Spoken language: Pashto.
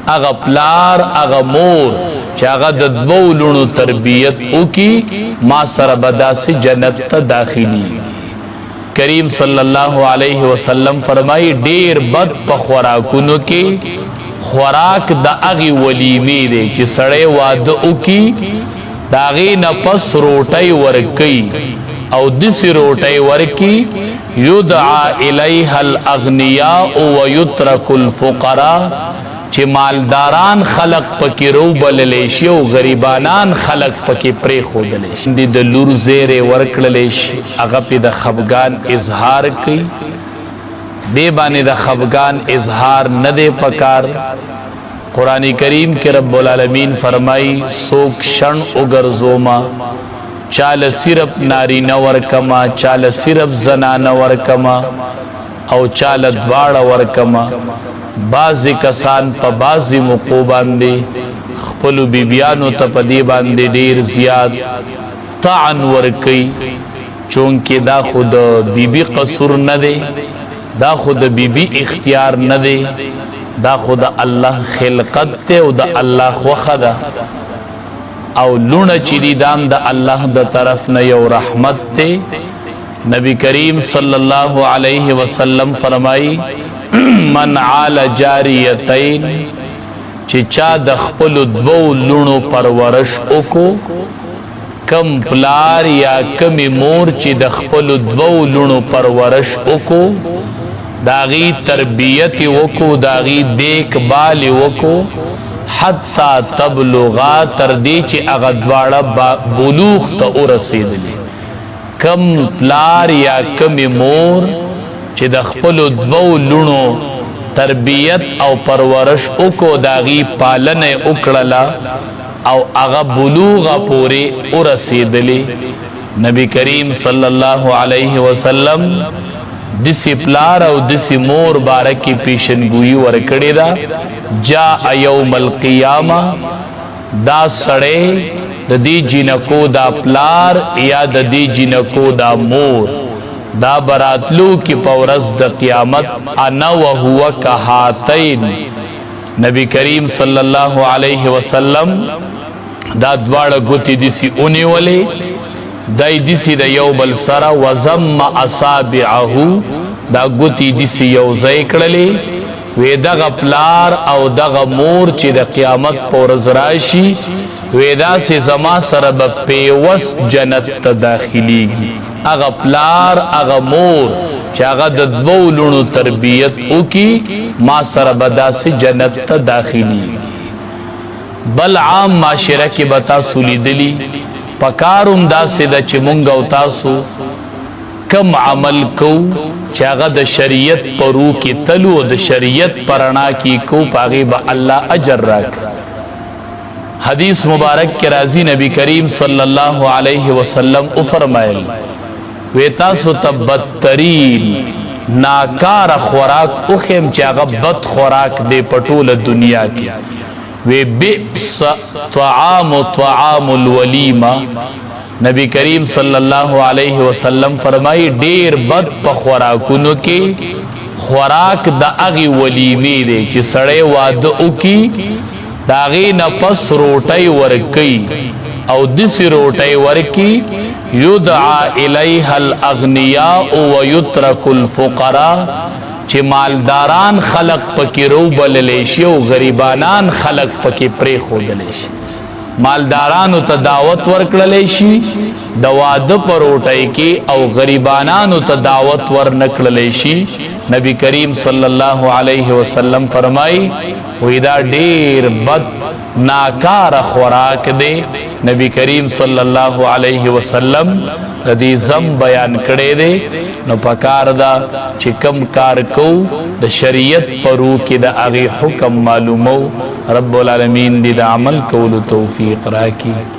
هغه پلار هغه مور چې هغه د دوو لوڼو تربیت وکي، ما سره به داسې جنت ته داخلي. کریم صلی الله علیه وسلم فرمایي، ډیر بد په خوراکونو کې خوراک د هغې ولیمې دی چې سړی واده وکي، د هغې نه پس روټۍ ورکوي او داسې روټۍ ورکي، یدعا الیها الاغنیاء ویترک الفقراء، چې مالداران خلق پکې روبللی شي او غریبانان خلق پکې پرېښودلی شي. د لور زیری ورکړلی شي، هغه پې د خفګان اظهار کوي، دې باندې د خفګان اظهار نه دی پکار. قرآن کریم کې رب العالمین فرمایي، څوک شڼ وګرځوما، چاله صرف نارینه ورکما، چاله صرف زنانه ورکما او چاله دواړه ورکما. بعضې کسان په بعضې موقعو باندې خپلو بیبیانو ته په دې باندې ډیر زیات طعن ورکوي، چونکه دا خو د بیبي قصور نه دی، دا خو د بیبي اختیار نه دی، دا خو د الله خلقت دی او د الله خوښه ده، او لوڼه چې دي دام د الله د طرف نه یو رحمت دی. نبی کریم صلی الله علیه وسلم فرمایي، من عال جاریتین، چې چا د خپل دوو لوڼو پرورش وکړو، کم پلار یا کمی مور چې د خپل دوو لوڼو پرورش وکړو، د هغې تربیت یې وکړو، د هغې دیک بال یې وکړو، حتی تبلغا، تر دې چې هغه دواړه بلوغ ته ورسېدلې، کم پلار یا کمی مور چې د خپلو دوو لوڼو تربیت او پرورش وکړو، د هغې پالنه یې وکړله او هغه بلوغه پورې ورسېدلې، نبی کریم صلی الله علیه وسلم دسی پلار او دسی مور باره کې پیشنګویي ورکړې ده، جاء یوم القیامه، دا سړی د دې جینکو دا پلار یا د دې جینکو دا مور دا براتلو کې په ورځ د قیامت، انا وهو کهاتین، نبی کریم صلی الله علیه وسلم دا دواړه ګوتې دسی اونیولې، دای دسی د یو بل سره، وزم اصابعه، دا ګوتې دسی یو ځای کړلې، وی دغه پلار او دغه مور چې د قیامت په ورځ راشي، وی داسې زما سره به پیوست جنت ته داخلیږي. هغه پلار هغه مور چې هغه د دوو لوڼو تربیت وکي، ما سره به داسې جنت ته داخلیږي. بل عام معاشره کې به تاسو لیدلي، پکار هم داسې ده چې مونږ او تاسو کم عمل کو چې هغه د شریعت په روح کې تلو او د شریعت په رڼا کې کو، په هغې به الله اجر راکړي. حدیث مبارک کې راځي، نبی کریم صلی الله علیه وسلم وفرمایل، وی تاسو ته بدترین ناکاره خوراک وښیم چې هغه بد خوراک دی په ټوله دنیا کې. وی بئس طعام طعام الولیمه، نبی کریم صلی الله علیه وسلم فرمایي، ډیر بد په خوراکونو کې خوراک د هغې ولیمې دی چې سړی واده وکړي، د هغې نه پس روټۍ ورکوي او داسې روټۍ ورکي، یدعا الیها الاغنیاء ویترک الفقراء، چې مالداران خلق پکې روبللی شي او غریبانان خلق پکې پرېښودلی شي. مالدارانو ته دعوت ورکړلی شي د واده په روټۍ کې او غریبانانو ته دعوت ورنکړلی شي. نبی کریم صلی الله علیه وسلم فرمایي، وی دا ډیر بد ناکاره خوراک دی. نبی کریم صلی الله علیه وسلم د دې زم بیان کړی دی. نو پکار ده چې کم کار کو د شریعت پرو کې د هغې حکم معلومو. رب العالمین دې د عمل کولو توفیق راکړي.